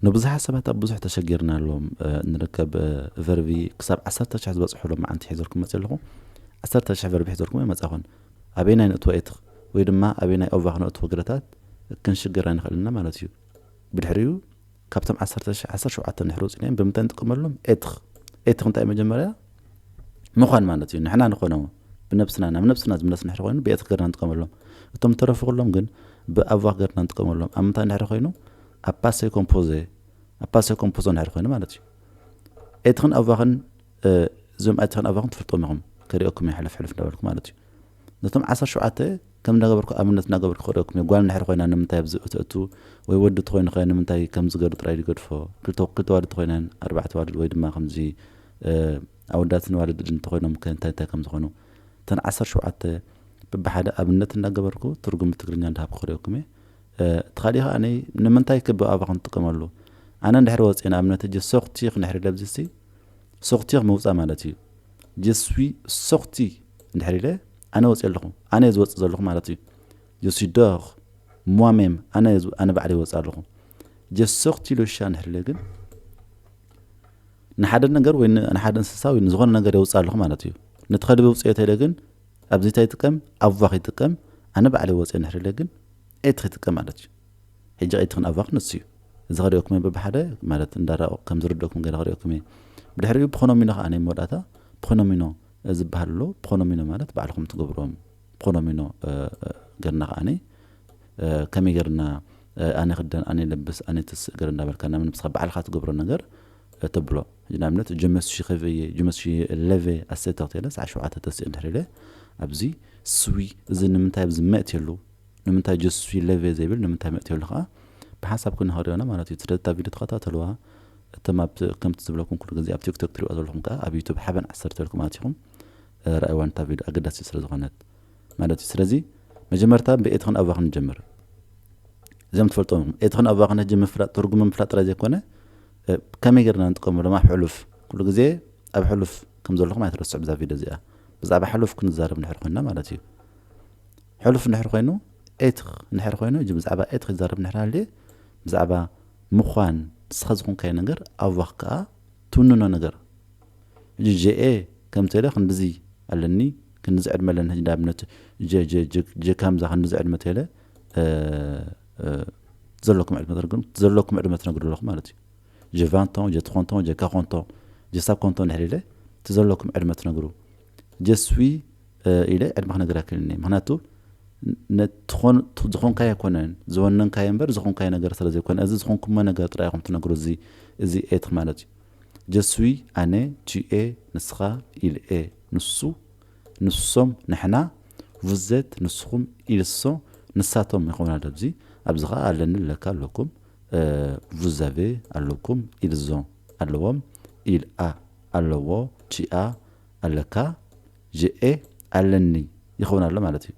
ንብዙሓት ሰባት ኣብ ብዙሕ ተሸጊርና ኣለዎም ንርከብ። ቨርቢ ክሳብ ዓሰርተ ሽሕ ዝበፅሑ ሎም መዓንቲ ሒዘልኩም መፅ ኣለኹ። ዓሰርተ ሽሕ ቨርቢ ሒዘልኩም ኣይመፃኹን። ኣበይ ናይ ንእትወ ኤትኽ ወይ ድማ ኣበይ ናይ ኦቫኽ ንእትወ ግረታት ክንሽገር ኣይንኽእልና ማለት እዩ። ብድሕሪኡ ካብቶም ዓሰርተ ሽሕ ዓሰርተ ሸውዓተ ንሕር ውፅናዮም ብምንታይ ንጥቀመሎም? ኤትኽ። ኤትኽ እንታይ መጀመርያ ምዃን ማለት እዩ። ንሕና ንኾኖ ብነብስና ናብ ነብስና ዝምለስ ንሕር ኮይኑ ብኤትኽ ገርና ንጥቀመሎም። እቶም ተረፉ ኩሎም ግን ብኣቫኽ ገርና ንጥቀመሎም። ኣብ ምንታይ ንሕር ኮይኑ? ኣብ ፓሴ ኮምፖዜ። ኣብ ፓሴ ኮምፖዞ ንሕር ኮይኑ ማለት እዩ። ኤትኽን ኣቫኽን እዞም ኤትኽን ኣቫኽን ትፈልጦም ኢኹም። ከሪኦኩም እየ ሕልፍ ሕልፍ እንዳበልኩ ማለት እዩ። ነቶም ዓሰርተ ሸውዓተ ከም እንዳገበርኩ ኣብነት እንዳገበርኩ ከሪኦኩም እየ። ጓል እንድሕር ኮይና ንምንታይ ኣብዚ እትእቱ ወይ ወዲ ተኮይኑ ከ ንምንታይ ከምዚ ገሩ ጥራይ ይገድፎ? ክልተ ክልተ ዋልድ ተኮይነን ኣርባዕተ ዋልድ ወይ ድማ ከምዚ ኣወዳትን ዋልድ እንተኮይኖም ከ እንታይ እንታይ ከም ዝኾኑ እተን ዓሰርተ ሸውዓተ ብብሓደ ኣብነት እንዳገበርኩ ትርጉም ብትግርኛ እንዳሃብኩ ከሪኦኩም እየ። እቲ ካሊእ ከዓ ንምንታይ ክቢ ኣባኹም ትጥቀመሉ? ኣነ እንድሕር ወፅየ ንኣብነት እጀ ሶኽቲ ክንድሕር ኢለ ኣብዚ ሲ ሶኽቲ ምውፃእ ማለት እዩ። ጀስዊ ሶኽቲ እንድሕር ኢለ ኣነ ወፅየ ኣለኹ፣ ኣነ እየ ዝወፅእ ዘለኹ ማለት እዩ። ጀስዊ ዶኽ ሟሜም ኣነ ባዕለ ይወፅእ ኣለኹ። ጀሶኽቲ ሎሻ እንድሕር ኢለ ግን ንሓደ ነገር ወይ ንሓደ እንስሳ ወይ ንዝኾነ ነገር የውፅእ ኣለኹ ማለት እዩ። ነቲ ከልቢ ውፅኦ ተኢለ ግን ኣብዚ እንታይ ይጥቀም? ኣቫኽ ይጥቀም። ኣነ ባዕለ ወፅየ እንድሕር ኢለ ግን ኤትኽ ይጥቀም ማለት እዩ። ሕጂ ኤትኽን ኣቫኽ ንሱ እዩ። እዚ ከሪኦኩም እየ ብብሓደ ማለት እንዳራኦ ከም ዝርደኩም ገለ ከሪኦኩም እየ። ብድሕሪኡ ፕኾኖሚኖ ከዓ ናይ መወዳእታ ፕኾኖሚኖ ዝበሃል ኣሎ። ፕኾኖሚኖ ማለት ባዕልኹም ትገብሮም ፕኾኖሚኖ ገርና ከዓኒ ከመይ ገርና ኣነ ክደን ኣነ ለብስ ኣነ ትስእ ገር እንዳበልካ ናብ ንብስኻ ባዕልኻ ትገብሮ ነገር ተብሎ። ሕጂ ንኣብነት ጀመሱ ኸቨየ ጀመሱ ለቨ ኣሰተኽ ተለ ሰዓ ሸውዓተ ተስእ እንድሕር ኢለ ኣብዚ ስዊ እዚ ንምንታይ ኣብዚ መእትየሉ ንምንታይ ጀስዊ ለቨ ዘይብል ንምንታይ መእትየሉ ከዓ ብሓንሳብ ክንኸሪዮና ማለት እዩ። ስለዚ እታ ቪድዮ ተኸታተልዋ። እቶም ኣብ ከምቲ ዝብለኩም ኩሉ ግዜ ኣብ ቲክቶክ ትሪእዋ ዘለኹም ከዓ ኣብ ዩቱብ ሓበን ዓሰርተ ኢልኩም ኣቲኹም ረኣይዋ ነታ ቪድዮ ኣገዳሲ ስለ ዝኾነት ማለት እዩ። ስለዚ መጀመርታ ብኤትኽን ኣባኽን ንጀምር። እዚኦም ትፈልጦም ኢኹም። ኤትኽን ኣባኽን ሕጂ ምፍላጥ ትርጉም ምፍላጥ ጥራይ ዘይኮነ ከመይ ጌርና ንጥቀመሎም ኣብ ሕሉፍ ኩሉ ግዜ ኣብ ሕሉፍ ከም ዘለኹም ኣይትረስዑ። ብዛ ቪድዮ እዚኣ ብዛዕባ ሕሉፍ ክንዛረብ ንሕር ኮይንና ማለት እዩ። ሕሉፍ ንሕር ኮይኑ ኤትኽ ንሕር ኮይኑ እዚ ብዛዕባ ኤትኽ ይዛረብ ንሕር ሃልየ ብዛዕባ ምዃን ንስኻ ዝኾንካዮ ነገር ኣባኽ ከዓ ትውንኖ ነገር። ሕጂ ጀኤ ከምቲ ኢለ ክንድዚ ኣለኒ ክንድዚ ዕድመ ኣለኒ። ሕጂ ንኣብነት ጀ ጀ ጀ ጀ ካምዛ ክንድዚ ዕድመ ተለ ዘለኩም ዕድመ ትነግሩ ዘለኩም ዕድመ ትነግሩ ኣለኹ ማለት እዩ። ጀ ቫንቶን ጀ ትኾንቶን ጀ ካኾንቶን ጀ ሳኮንቶን ድሕር ኢለ እቲ ዘለኩም ዕድመ ትነግሩ። ጀስዊ ኢለ ዕድመ ክነግር ኣይክእልን እየ። ምክንያቱ ዝኾንካዮ ኣይኮነን ዝወነንካዮ እምበር ዝኾንካዮ ነገር ስለ ዘይኮነ እዚ ዝኾንኩሞ ነገር ጥራይ ኢኹም ትነግሩ። እዚ እዚ ኤትኽ ማለት እዩ። ጀስዊ ኣነ ጂኤ ንስኻ ኢልኤ ንሱ ንሶም ንሕና ቭዘት ንስኹም ኢልሶ ንሳቶም ይኸውን ኣሎ። ኣብዚ ኣብዚ ኸዓ ኣለኒ ለካ ኣለኩም ቭዛቬ ኣለኩም ኢልዞ ኣለዎም ኢልኣ ኣለዎ ቺኣ ኣለካ ጀኤ ኣለኒ ይኸውን ኣሎ ማለት እዩ።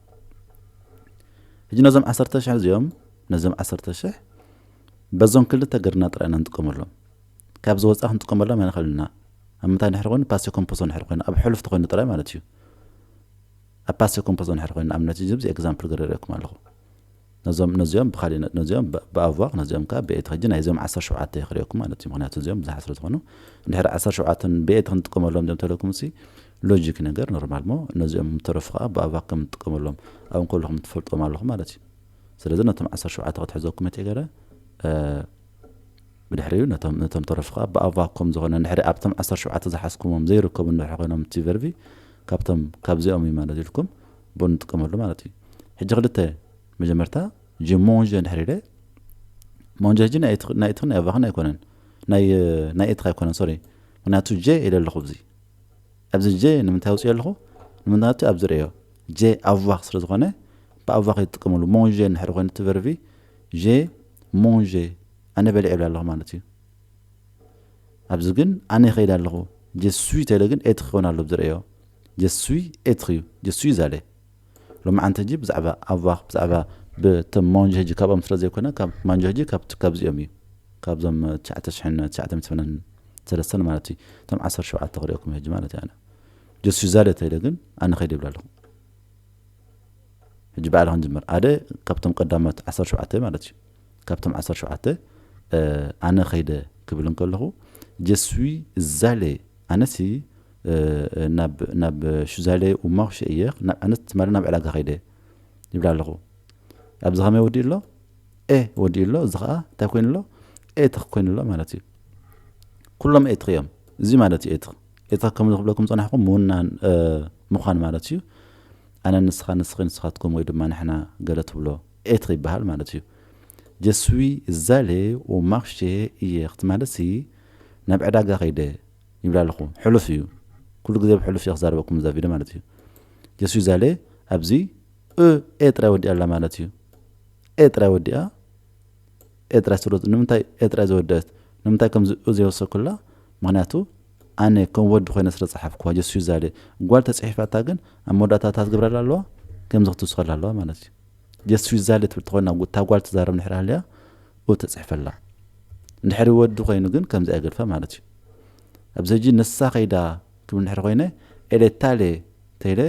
ሕጂ ነዞም ዓሰርተ ሽሕ እዚኦም ነዞም ዓሰርተ ሽሕ በዞም ክልተ ገርና ጥራይ ኢና ንጥቀመሎም። ካብ ዝወፃ ክንጥቀመሎም ኣይንኽእልና። ኣብ ምንታይ ንሕር ኮይኑ ፓስት ኮምፖሶ ንሕር ኮይኑ ኣብ ሕሉፍ ተኮይኑ ጥራይ ማለት እዩ። ኣብ ፓስት ኮምፖሶ ንሕር ኮይኑ ንኣብነት እዚ ኤግዛምፕል ገረረኩም ኣለኹ። ነዞም ነዚኦም ብካሊእ ነዚኦም ብኣቧቕ ነዚኦም ከዓ ብኤት ሕጂ ናይዚኦም ዓሰርተ ሸውዓተ ክሪኦኩም ማለት እዩ። ምክንያቱ እዚኦም ብዙሓት ስለ ዝኾኑ እንድሕር ዓሰርተ ሸውዓተ ብኤት ክንጥቀመሎም እዚኦም ተለኩም ሲ ሎጂክ ነገር ኖርማል ሞ ነዚኦም ተረፉ ከዓ ብኣቧቕ ከም ንጥቀመሎም ኣብ እንከለኹም ትፈልጦም ኣለኹም ማለት እዩ። ስለዚ ነቶም ዓሰርተ ሸውዓተ ክትሕዘኩም እየ ገረ ብድሕሪኡ ነቶም ነቶም ተረፉ ከዓ ብኣባኩም ዝኾነ እንድሕሪ ኣብቶም ዓሰርተ ሸውዓተ ዝሓዝኩሞም ዘይርከቡ እንድሕሪ ኮይኖም እቲ ቨርቢ ካብቶም ካብዚኦም እዩ ማለት ኢልኩም ብኡ ንጥቀመሉ ማለት እዩ። ሕጂ ክልተ መጀመርታ ጀ ሞንጀ እንድሕር ኢለ ሞንጀ ሕጂ ናይ ኢትኽ ናይ ኢትኽን ናይ ኣባኽን ኣይኮነን ናይ ናይ ኢትኽ ኣይኮነን ሶሪ ምክንያቱ ጀ ኢለ ኣለኹ እዚ ኣብዚ ጀ ንምንታይ ኣውፅኦ ኣለኹ ንምንታቱ ኣብዚ ርእዮ ጀ ኣባኽ ስለ ዝኾነ ብኣባኽ ይጥቀመሉ ሞንጀ እንድሕር ኮይኑ እቲ ቨርቢ ጀ ሞንጀ ኣነ በሊዐ ይብል ኣለኹ ማለት እዩ። ኣብዚ ግን ኣነ ይኸይድ ኣለኹ ጀስዊ ተለ ግን ኤትኽ ክኸውን ኣሎ ዝርእዮ ጀስዊ ኤትኽ እዩ ጀስዊ ዛለ ሎማዓንቲ ሕጂ ብዛዕባ ኣዋኽ ብዛዕባ ብቶም ማንጆ ሕጂ ካብኦም ስለ ዘይኮነ ካብ ማንጆ ሕጂ ካብዚኦም እዩ ካብዞም ትሽዓተ ሽሕን ትሽዓተ ሚእትን ሰለስተን ማለት እዩ እቶም ዓሰርተ ሸውዓተ ክሪኦኩም ሕጂ ማለት እዩ ኣነ ጀስዊ ዛለ ተለ ግን ኣነ ኸይድ ይብል ኣለኹ ሕጂ በዓል ክንጅምር ኣደ ካብቶም ቀዳሞት ዓሰርተ ሸውዓተ ማለት እዩ ካብቶም ዓሰርተ ሸውዓተ ኣነ ኸይደ ክብል እንከለኹ je suis allé ኣነሲ ናብ ናብ je suis allé au marché እየ ኣነስ ትማሊ ናብ ዕዳጋ ኸይደ ይብል ኣለኹ። ኣብዚ ኸመይ ወዲኡ ኣሎ? ኤ ወዲኡ ኣሎ። እዚ ኸዓ እንታይ ኮይኑ ኣሎ? ኤትር ኮይኑ ኣሎ ማለት እዩ። ኩሎም ኤትር እዮም። እዚ ማለት እዩ ኤትር ኤትር ከም ዝኽብለኩም ጸናሕኩም ምውናን ምዃን ማለት እዩ። ኣነ ንስኻ ንስኺ ንስኻትኩም ወይ ድማ ንሕና ገለ ትብሎ ኤትር ይበሃል ማለት እዩ። je suis allé au marché hier ማለት ሲ ናብ ዕዳጋ ኸይደ ይብል ኣለኹ። ሕሉፍ እዩ። ኩሉ ግዜ ብሕሉፍ እየ ክዛረበኩም እዛ ቪድዮ ማለት እዩ። je suis allé ኣብዚ እ ኤ ጥራይ ወዲኣ ኣላ ማለት እዩ። ኤ ጥራይ ወዲኣ ኤ ጥራይ ስለ ንምንታይ ኤ ጥራይ ዝወደአት ንምንታይ ከምዚ እ ዘይወሰኩላ? ምክንያቱ ኣነ ከም ወዲ ኮይነ ስለ ጸሓፍኩዋ je suis allé። ጓል ተጽሒፋታ ግን ኣብ መወዳእታ እንታይ ትገብረላ ኣለዋ? ከምዚ ክትውስኸላ ኣለዋ ማለት እዩ። je suis allé ትብል ተኾይና እታ ጓል ትዛረብ እንድሕር ሃልያ ኡ ተጽሕፈላ። እንድሕር ወዲ ኮይኑ ግን ከምዚ ኣይገልፈ ማለት እዩ። ኣብዚ ሕጂ ንሳ ከይዳ ክብል እንድሕር ኮይነ elle est allée ተይለ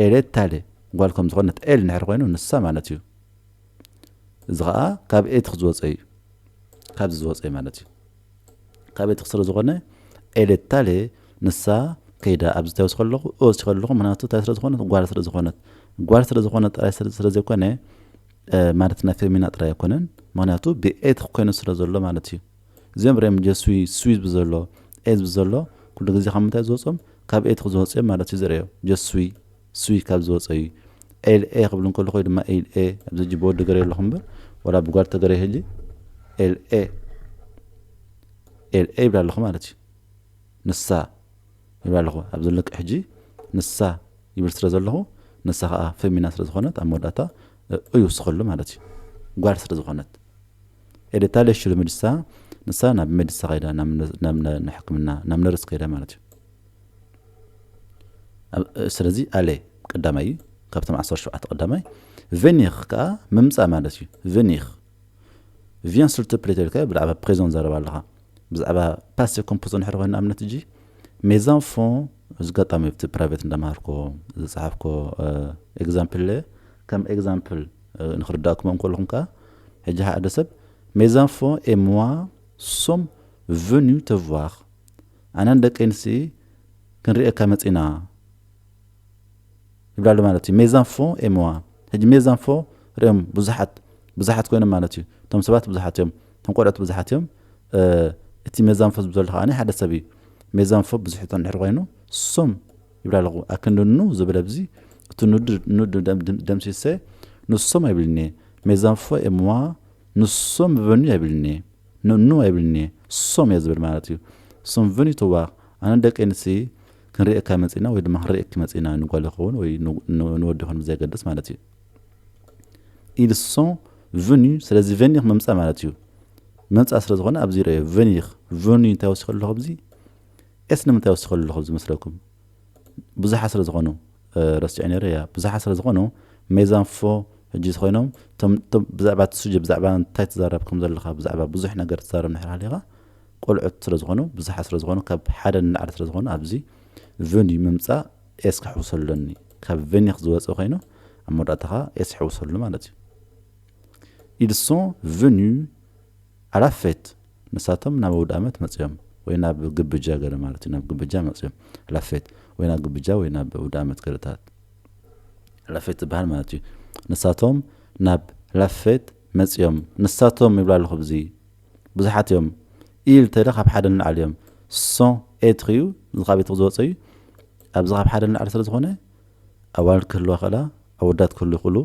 elle est allée ጓል ከም ዝኾነት elle እንድሕር ኮይኑ ንሳ ማለት እዩ። እዚ ኸዓ ካብ ኤትር ዝወፀ እዩ። ካብዚ ዝወፀ እዩ ማለት እዩ። ካብ ኤትር ስለ ዝኾነ elle est allée ንሳ ከይዳ ኣብዚ እንታይ ወስኸ ኣለኹ እወስኸ ኣለኹ ምክንያቱ እንታይ ስለ ዝኾነት ጓል ስለ ዝኾነት ጓል ስለ ዝኾነት ጥራይ ስለ ዘይኮነ ማለት ናይ ፌሚና ጥራይ ኣይኮነን። ምክንያቱ ብኤትር ኮይኑ ስለ ዘሎ ማለት እዩ። እዚኦም ርኦም je suis suis ብዘሎ ኤዝ ብዘሎ ኩሉ ግዜ ካብ ምንታይ ዝወፅኦም ካብ ኤትር ዝወፅኦም ማለት እዩ። ዝረዮ je suis suis ካብ ዝወፀ እዩ። elle est ክብል እንከለኹ ወይ ድማ elle est ኣብዚ ሕጂ ብወዲ ገረ ኣለኹ እምበር ወላ ብጓል ተገረ ሕጂ elle est elle est ይብል ኣለኹ ማለት እዩ። ንሳ ይብል ኣለኹ ኣብዚ ልክዕ ሕጂ ንሳ ይብል ስለ ዘለኹ ንሳ ከዓ ፌሚና ስለ ዝኾነት ኣብ መወዳእታ እዩ ስኸሉ ማለት እዩ። ጓል ስለ ዝኾነት elle est allée chez le médecin ንሳ ናብ ሜድሳ ከይዳ ናብ ሕክምና ናብ ነርስ ከይዳ ማለት እዩ። ስለዚ allée ቀዳማይ እዩ። ካብቶም ዓሰርተ ሸውዓተ ቀዳማይ venir ከዓ ምምፃእ ማለት እዩ። venir viens s'il te plaît ተልካ ብዛዕባ présent ዘረባ ኣለኻ። ብዛዕባ passé composé እንድሕር ኮይኑ ንኣብነት ሕጂ mes enfants እዚ ኣጋጣሚ ኣብቲ private እንዳምሃርኮ ዝፀሓፍኮ example ከም example ንክርዳእኩም እንከለኹም ከዓ ሕጂ ሓደ ሰብ mes enfants et moi sommes venus te voir ኣነን ደቂ ኣንስቲ ክንሪኤካ መፂና ይብል ኣሎ ማለት እዩ። mes enfants et moi ሕጂ mes enfants ሪኦም ብዙሓት ብዙሓት ኮይኖም ማለት እዩ። እቶም ሰባት ብዙሓት እዮም። እቶም ቆልዑት ብዙሓት እዮም። እቲ mes enfants ዝብል ዘሎ ከዓ ሓደ ሰብ እዩ። mes enfants ብዙሕ እንድሕር ኮይኑ sommes ይብል ኣለኹ። ኣክንዲ nous ዝብል ኣብዚ እቲ nous ደምሲሰ nous sommes ኣይብልኒ። mes enfants et moi nous sommes venus ኣይብልኒ። nous ኣይብልኒ sommes እየ ዝብል ማለት እዩ። sommes venus te voir ኣነ ደቂ ኣንስቲ ክንሪኤካ መፂና ወይ ድማ ክንሪኤኪ መፂና ንጓል ይኸውን ወይ ንወዲ ይኹን ብዘየገድስ ማለት እዩ። ils sont venus ስለዚ venir ምምፃእ ማለት እዩ። ምምፃእ ስለ ዝኾነ ኣብዚ ይረዮ venir venus እንታይ ወሲኸ ኣለኹ ኣብዚ ኤስ ንምንታይ ወሲኸ ኣለኹ ዝመስለኩም? ብዙሓት ስለ ዝኾኑ ረሲዐ ነይረ እያ። ብዙሓት ስለ ዝኾኑ mes enfants ሕጂ ኮይኖም ብዛዕባ እቲ ሱጀ ብዛዕባ እንታይ ትዛረብ ከም ዘለኻ ብዛዕባ ብዙሕ ነገር ትዛረብ ንሕር ሃሊኻ ቆልዑት ስለ ዝኾኑ ብዙሓት ስለ ዝኾኑ ካብ ሓደ ንላዕሊ ስለ ዝኾኑ ኣብዚ venus ምምፃእ ኤስ ክሕውሰሉ ኣለኒ። ካብ venir ዝወፀ ኮይኑ ኣብ መወዳእታ ከዓ ኤስ ይሕውሰሉ ማለት እዩ። ils sont venus à la fête ንሳቶም ናብ ኣውደ ኣመት መፅዮም ወይ ናብ ግብጃ ገለ ማለት እዩ። ናብ ግብጃ መፅዮም la fête ወይ ናብ ግብጃ ወይ ናብ ኣውደ ኣመት ገለታት la fête ዝበሃል ማለት እዩ። ንሳቶም ናብ la fête መፅዮም ንሳቶም ይብላ ኣለኹ ብዚ ብዙሓት እዮም። ils ተለ ካብ ሓደ ንላዕሊ እዮም። sont être እዩ እዚ ካብ ቤት ዝወፀ እዩ። ኣብዚ ካብ ሓደ ንላዕሊ ስለ ዝኾነ ኣዋልድ ክህልዋ ክእላ ኣወዳት ክህሉ ይኽእሉ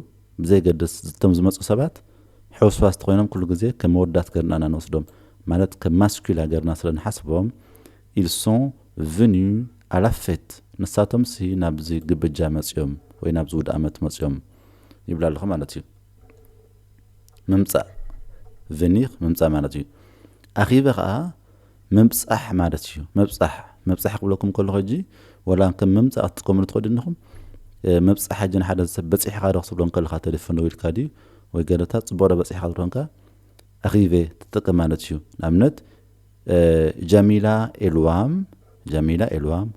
ብዘይገድስ እቶም ዝመፁ ሰባት ሕውስዋስ ተኮይኖም ኩሉ ግዜ ከም መወዳት ገርና ኢና ንወስዶም ማለት ከም masculin ገርና ስለ ንሓስቦም ils sont venus à la fête ንሳቶም ሲ ናብዚ ግብጃ መፅዮም ወይ ናብዚ ውድ ኣመት መፅዮም ይብላ ኣለኹ ማለት እዩ። ምምፃእ venir ምምፃእ ማለት እዩ። arriver ከዓ ምብፃሕ ማለት እዩ። ምብፃሕ ምብፃሕ ክብለኩም ከለኹ ሕጂ ወላ ከም ምምፃእ ክትጥቀምሉ ትኽእሉ እንኹም። ምብፃሕ ሕጂ ንሓደ ሰብ በፂሕኻ ዶ ክትብሎ እንከለኻ ቴሌፎን ደዊልካ ድዩ ወይ ገለታት ፅቡቕ ዶ በፂሕኻ ትብሎ እንካ arriver ትጥቀም ማለት እዩ። ንኣብነት ጃሚላ ኤልዋም ጃሚላ ኤልዋም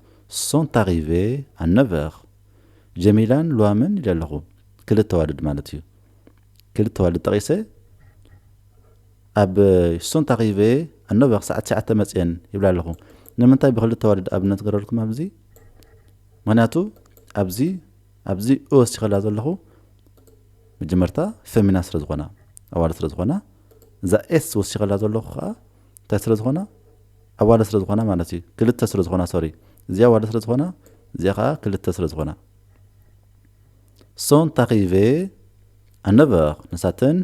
sont arrivés à neuf heures ጀሚላን ልዋምን ኢለ ኣለኹ። ክልተ ዋልድ ማለት እዩ። ክልተ ዋልድ ጠቒሰ ኣብ sont arrivées à neuf heures፣ ሰዓት ትሽዓተ መፅየን ይብላ ኣለኹ። ንምንታይ ብክልተ ኣዋልድ ኣብነት ገረልኩም ኣብዚ? ምክንያቱ ኣብዚ ኣብዚ እ ወሲኸላ ዘለኹ መጀመርታ ፌሚና ስለ ዝኾና፣ ኣዋልድ ስለ ዝኾና፣ እዛ ኤስ ወሲኸላ ዘለኹ ከዓ እንታይ ስለ ዝኾና? ኣዋልድ ስለ ዝኾና ማለት እዩ። ክልተ ስለ ዝኾና፣ ሶሪ፣ እዚኣ ኣዋልድ ስለ ዝኾና፣ እዚኣ ከዓ ክልተ ስለ ዝኾና። Sont arrivées à neuf heures፣ ንሳተን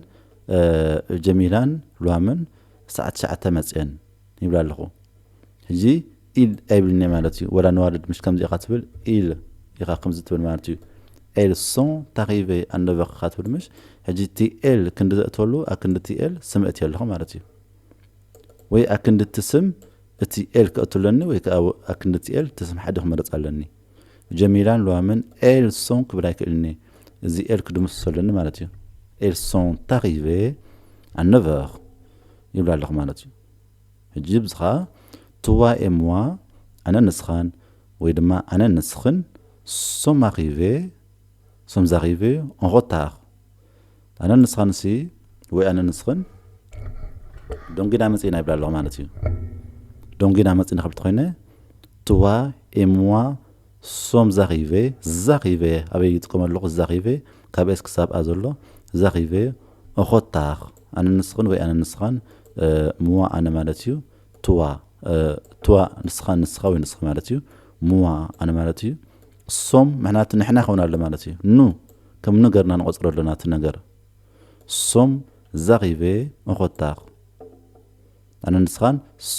ጀሚላን ሉዋምን ሰዓት ትሽዓተ መፅየን ይብላ ኣለኹ። ሕጂ il ኣይብልኒ ማለት እዩ። ወላ ነዋልድ ምሽ ከምዚ ኢኻ ትብል፣ il ኢኻ ከምዚ ትብል ማለት እዩ። Elles sont arrivées à neuf heures ኢኻ ትብል ምሽ። ሕጂ እቲ elles ክንዲ ዘእትወሉ ኣክንዲ እቲ elles ስም እትየ ኣለኹ ማለት እዩ። ወይ ኣክንዲ እቲ ስም እቲ elles ከእቱ ኣለኒ፣ ወይ ከዓ ኣክንዲ እቲ elles እቲ ስም ሓደ ክመርፅ ኣለኒ። ጀሚላን ሉዋምን elles sont ክብል ኣይክእልኒ። እዚ elles ክድምስሶ ኣለኒ ማለት እዩ። Elles sont arrivées à neuf heures ይብላ ኣለኹ ማለት እዩ። ሕጂ ብዚ ኸዓ toi et moi፣ ኣነ ንስኻን ወይ ድማ ኣነ ንስኽን፣ sommes arrivés፣ sommes arrivés en retard። ኣነ ንስኻን ሲ ወይ ኣነ ንስኽን ደንጊና መፂና ይብላ ኣለኹ ማለት እዩ። ደንጊና መፂና ክብል ተኮይነ toi et moi sommes arrivés። Arrivés ኣበይ ይጥቀመ ኣለኹ? Arrivés ካብ ኤስ ክሳብ ኣ ዘሎ arrivés en retard። ኣነ ንስኽን ወይ ኣነ ንስኻን፣ moi ኣነ ማለት እዩ። Toi toi ንስኻ ንስኻ ወይ ንስኻ ማለት እዩ። Moi ኣነ ማለት እዩ። Sommes ምሕናት ንሕና ይኸውን ኣሎ ማለት እዩ። Nous ከም ኑ ገርና ንቆፅሮ ኣለና እቲ ነገር። Sommes arrivés en retard። ኣነ ንስኻን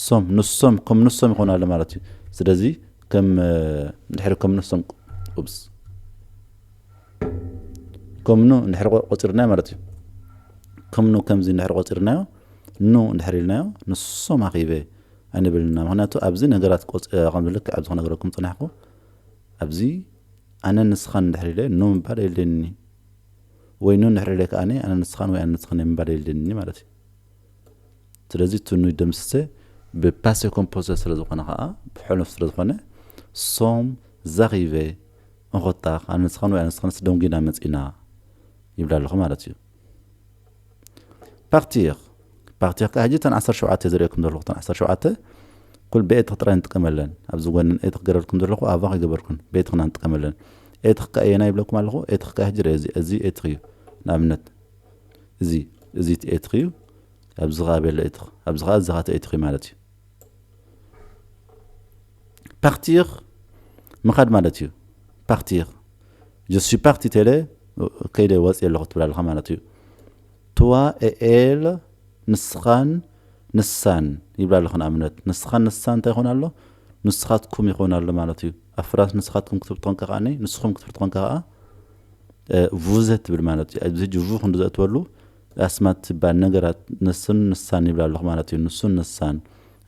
sommes ንሶም ከም ንሶም ይኾን ኣሎ ማለት እዩ። ስለዚ ከም ድሕሪ ከም ንሶም ኡብስ ከም ኑ እንድሕር ቆፂርናዮ ማለት እዩ። ከም ኑ ከምዚ እንድሕር ቆፂርናዮ ኑ እንድሕር ኢልናዮ ንሶም arrivés ኣይንብልና። ምክንያቱ ኣብዚ ነገራት ቆፂ ከምዚ ልክዕ ኣብዚ ክነግረኩም ፅናሕኩ ኣብዚ ኣነ ንስኻን እንድሕር ኢለ ኑ ምባል የድልየኒ ወይ ኑ እንድሕር ኢለ ከዓኒ ኣነ ንስኻን ወይ ኣነ ንስኽን ምባል የድልየኒ ማለት እዩ። ስለዚ እቲ ኑ ይደምስሰ ብ passé composé ስለ ዝኾነ ከዓ ብሕሉፍ ስለ ዝኾነ sommes arrivés en retard ኣነ ንስኻን ወይ ኣነ ንስኻን ደንጊና መፂና ይብላ ኣለኹ ማለት እዩ። Partir partir ከዓ ሕጂ እተን ዓሰርተ ሸውዓተ ዘርእየኩም ዘለኹ እተን ዓሰርተ ሸውዓተ ኩል ብኤትኽ ጥራይ ንጥቀመለን። ኣብዚ ጎነን ኤትኽ ገረልኩም ዘለኹ avant ኣይገበርኩን ብኤትኽና ንጥቀመለን። ኤትኽ ከዓ የና ይብለኩም ኣለኹ። ኤትኽ ከዓ ሕጂ ርአ እዚ እዚ ኤትኽ እዩ። ንኣብነት እዚ እዚ እቲ ኤትኽ እዩ። ኣብዚ ከዓ ቤሎ ኤትኽ ኣብዚ ከዓ እዚ ከዓ እቲ ኤትኽ እዩ ማለት እዩ። Partir ምኻድ ማለት እዩ። Partir je suis parti ተለ ከይደ ወፅየ ኣለኹ ትብል ኣለኻ ማለት እዩ። Toi et elle ንስኻን ንሳን ይብላ ኣለኹ። ንኣብነት ንስኻን ንሳን እንታይ ይኾን ኣሎ? ንስኻትኩም ይኾን ኣሎ ማለት እዩ። ኣብ ፍራንስ ንስኻትኩም ክትብል ተኾንካ ከዓ ንስኹም ክትብል ተኾንካ ከዓ vous êtes ትብል ማለት እዩ። ኣብዚ ሕጂ vous ክንዲ ዘእትወሉ ኣስማት ትባል ነገራት ንሱን ንሳን ይብላ ኣለኹ ማለት እዩ። ንሱን ንሳን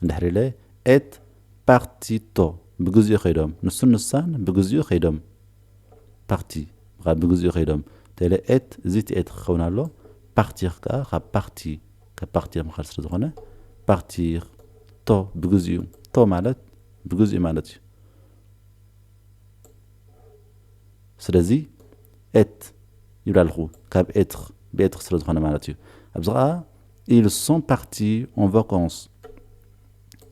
እንድሕር ኢለ et partito ብግዚኡ ከይዶም ንሱን ንሳን ብግዚኡ ከይዶም parti ብግዚኡ ከይዶም ተለ et እዚ እቲ et ክኸውን ኣሎ። Partir ከዓ ካብ parti ካብ partir ምኻድ ስለ ዝኾነ partir to ብግዚኡ to ማለት ብግዚኡ ማለት እዩ። ስለዚ et ይብላ ኣለኹ ካብ être ብኤትኽ ስለ ዝኾነ ማለት እዩ። ኣብዚ ከዓ ils sont partis en vacances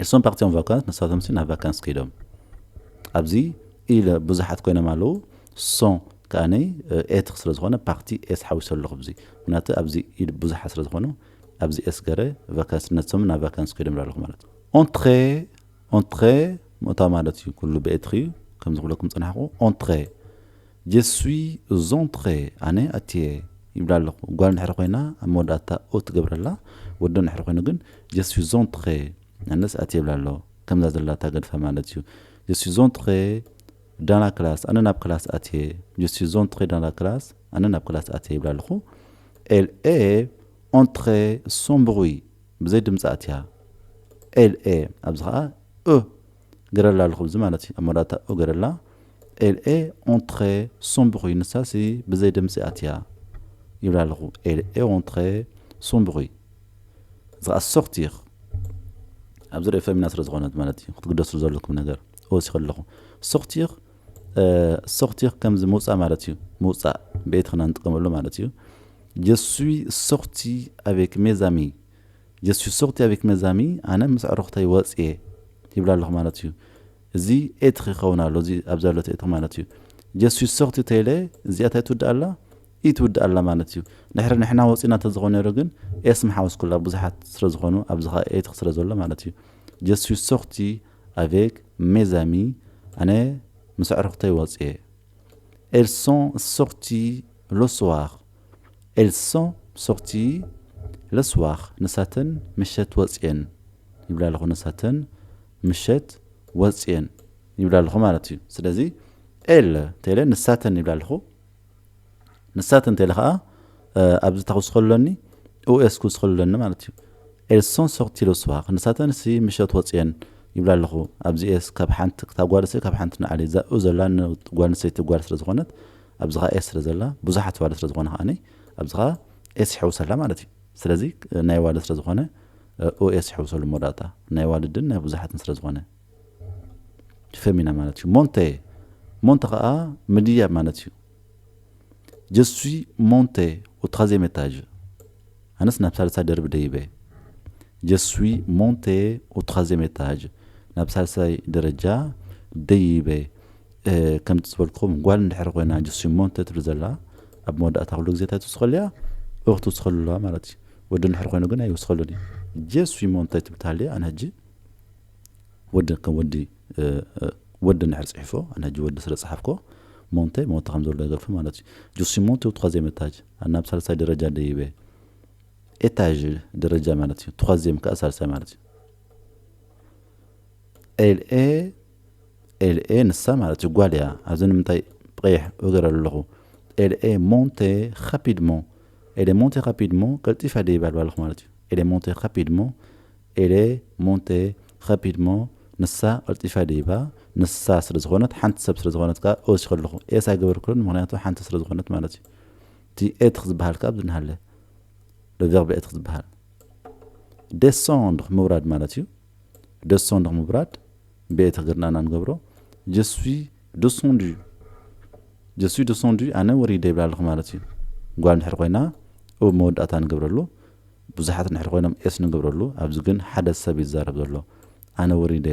ils sont partis en vacances ንሳቶም ሲ ናብ vacances ከይዶም ኣብዚ ils ብዙሓት ኮይኖም ኣለዉ። Sont ከዓኒ être ስለ ዝኾነ partis s ሓዊሱ ኣለኹ ኣብዚ ምክንያቱ ኣብዚ ils ብዙሓት ስለ ዝኾኑ ኣብዚ s ገረ vacances ነቶም ናብ vacances ከይዶም ኣለኹ ማለት እዩ። Entrer entrer ምእታው ማለት እዩ። ኩሉ ብኤትኽ እዩ ከምዚ ክብለኩም ፅናሕኩ። Entrer je suis entré ኣነ ኣትየ ይብላ ኣለኹ። ጓል እንድሕር ኮይና ኣብ መወዳእታ o ትገብረላ። ወዲ እንድሕር ኮይኑ ግን je suis entré ኣነስ ኣትየ ይብላ ኣሎ። ከምዛ ዘላታ ገድፋ ማለት እዩ። Je suis entré dans la classe ኣነ ናብ ክላስ ኣትየ። Je suis entré dans la classe ኣነ ናብ ክላስ ኣትየ ይብላ ኣለኹ። Elle est entrée sans bruit ብዘይ ድምፂ ኣትያ። Elle est ኣብዚ ከዓ እ ገረላ ኣለኹ እዚ ማለት እዩ። ኣብ መወዳእታ ኡ ገረላ elle est entrée sans bruit ንሳሲ ብዘይ ድምፂ ኣትያ ይብላ ኣለኹ። Elle est entrée sans bruit እዚ ከዓ sortir ኣብዚ ርእዮ ፈሚና ስለ ዝኾነት ማለት እዩ ክትግደስሉ ዘለኩም ነገር ወሲኹ ኣለኹ። Sortir sortir ከምዚ ምውፃእ ማለት እዩ። ምውፃእ ብኤትኽና ንጥቀመሉ ማለት እዩ። Je suis sorti avec mes amis Je suis sorti avec mes amis፣ ኣነ ምስ ኣዕሩኽተይ ወፅየ ይብላ ኣለኹ ማለት እዩ። እዚ être ይኸውን ኣሎ፣ እዚ ኣብ ዘሎ être ማለት እዩ። Je suis sorti ተይለ፣ እዚኣ እንታይ ትውድእ ኣላ? ኢ ትውድእ ኣላ ማለት እዩ። ድሕሪ ንሕና ወፂና እንተዝኾነ ነይሩ ግን ኤስ ምሓወስኩላ፣ ብዙሓት ስለ ዝኾኑ ኣብዚ ኸዓ être ስለ ዘሎ ማለት እዩ። Je suis sorti avec mes amis፣ ኣነ ምስ ኣዕሩኽተይ ወፅየ። Elles sont sorties le soir. Elles sont sorties le soir. ንሳተን ምሸት ወፅየን ይብላ ኣለኹ። ንሳተን ምሸት ወፅየን ይብላ ኣለኹ ማለት እዩ። ስለዚ elles ተይለ ንሳተን ይብላ ኣለኹ። ንሳተን ተይለ ከዓ ኣብዚ ታኹስ ከሎኒ ኡኤስ ክውስኸሉ ኣለኒ ማለት እዩ። Elles sont sorties le soir። ንሳተን ሲ ምሸት ወፅየን ይብላ ኣለኹ። ኣብዚ ኤስ ካብ ሓንቲ፣ እታ ጓል ሲ ካብ ሓንቲ ንዓሊ፣ እዛ ኡ ዘላ ንጓል ኣንስተይቲ ጓል ስለ ዝኾነት፣ ኣብዚ ኸዓ ኤስ ስለ ዘላ፣ ብዙሓት ዋለ ስለ ዝኾነ ከዓኒ ኣብዚ ኸዓ ኤስ ይሕውሰላ ማለት እዩ። ስለዚ ናይ ዋለ ስለ ዝኾነ ኡኤስ ይሕውሰሉ መወዳእታ፣ ናይ ዋልድን ናይ ብዙሓትን ስለ ዝኾነ። ፌሚና ማለት እዩ። Monter፣ monter ከዓ ምድያብ ማለት እዩ። Je suis monté au troisième étage። ኣነስ ናብ ሳልሳይ ደርቢ ደይበ። Je suis monté au troisième étage። ናብ ሳልሳይ ደረጃ ደይበ። ከምቲ ዝበልኩም ጓል እንድሕር ኮይና je suis monté ትብል ዘላ ኣብ መወዳእታ ኩሉ ግዜ እንታይ ትውስኸሉ እያ? ኡ ክትውስኸሉ ኣለዋ ማለት እዩ። ወዲ እንድሕር ኮይኑ ግን ኣይውስኸሉን እዩ። Je suis monté ትብል ተሃልየ ኣነ ሕጂ ወዲ ከም ወዲ ወዲ እንድሕር ፅሒፎ ኣነ ሕጂ ወዲ ስለ ፀሓፍኮ monté monté ከም ዘሎ ይገርፎ ማለት እዩ። Je suis monté au troisième étage። ኣነ ኣብ ሳልሳይ ደረጃ ደይበ። Étage ደረጃ ማለት እዩ። Troisième ከዓ ሳልሳይ ማለት እዩ። Elle est elle est ንሳ ማለት እዩ ጓል እያ። ኣብዚ ንምንታይ ብቐይሕ እገር ኣለኹ? Elle est montée rapidement። Elle est montée rapidement ቀልጢፋ ደይባ ኣለኹ ማለት እዩ። Elle est montée rapidement። Elle est montée rapidement። ንሳ ቀልጢፋ ደይባ። ንሳ ስለ ዝኾነት ሓንቲ ሰብ ስለ ዝኾነት ከዓ ኦስ ይኸለኹ ኤስ ኣይገበርኩን፣ ምክንያቱ ሓንቲ ስለ ዝኾነት ማለት እዩ። እቲ être ዝበሃል ከዓ ኣብዚ እናሃለ le verbe être ዝበሃል። Descendre ምውራድ ማለት እዩ። Descendre ምውራድ ብኤት እግርናና ንገብሮ። Je suis descendu። Je suis descendu ኣነ ወሪደ ይብላ ኣለኹ ማለት እዩ። ጓል እንድሕር ኮይና ኡ መወዳእታ ንገብረሉ። ብዙሓት እንድሕር ኮይኖም ኤስ ንገብረሉ። ኣብዚ ግን ሓደ ሰብ ይዛረብ ዘሎ። ኣነ ወሪደ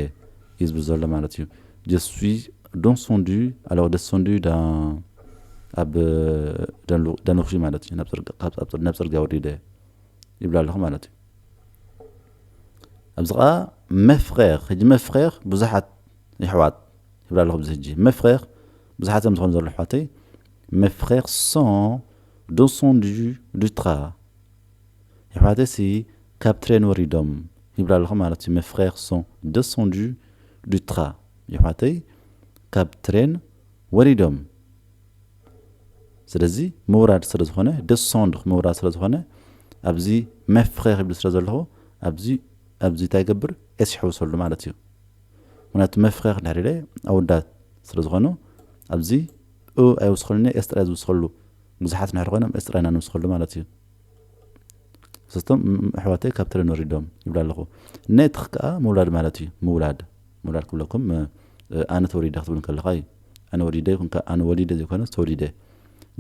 እዩ ዝብል ዘሎ ማለት እዩ። Je suis descendu፣ alors descendu dans ኣብ ደንሉ- ደንኹሺ ማለት እዩ። ናብ ፅርግ- ካብ- ኣብ- ናብ ፅርግያ ወሪደ ይብላ ኣለኹ ማለት እዩ። ኣብዚ ከዓ mes frères፣ ሕጂ mes frères ብዙሓት የሕዋት ይብላ ኣለኹ። ኣብዚ ሕጂ mes frères ብዙሓት እዮም ዝኾኑ ዘለዉ ኣሕዋተይ። Mes frères sont descendus du train። የሕዋተይ ሲ ካብ ትሬን ወሪዶም ይብላ ኣለኹ ማለት እዩ። Mes frères sont descendus du train። የሕዋተይ ካብ ትሬን ወሪዶም። ስለዚ ምውራድ ስለ ዝኾነ፣ descendre ምውራድ ስለ ዝኾነ፣ ኣብዚ mes frères ይብል ስለ ዘለኹ ኣብዚ ኣብዚ እንታይ ይገብር? ኤስ ይሕውሰሉ ማለት እዩ። ምክንያቱ mes frères ድሕር ኢለ ኣወዳት ስለ ዝኾኑ ኣብዚ ኡ ኣይውስኸሉን፣ ኤስ ጥራይ ዝውስኸሉ። ብዙሓት እንድሕር ኮይኖም ኤስ ጥራይ ኢና ንውስኸሉ ማለት እዩ። ሰስቶም ኣሕዋተይ ካብ ትሬን ወሪዶም ይብላ ኣለኹ። Naître ከዓ ምውላድ ማለት እዩ። ምውላድ ምውላድ ክብለኩም ኣነ ተወሊደ ክትብል ከለኻ እዩ። ኣነ ወሊደ ይኹን ኣነ ወሊደ ዘይኮነስ ተወሊደ።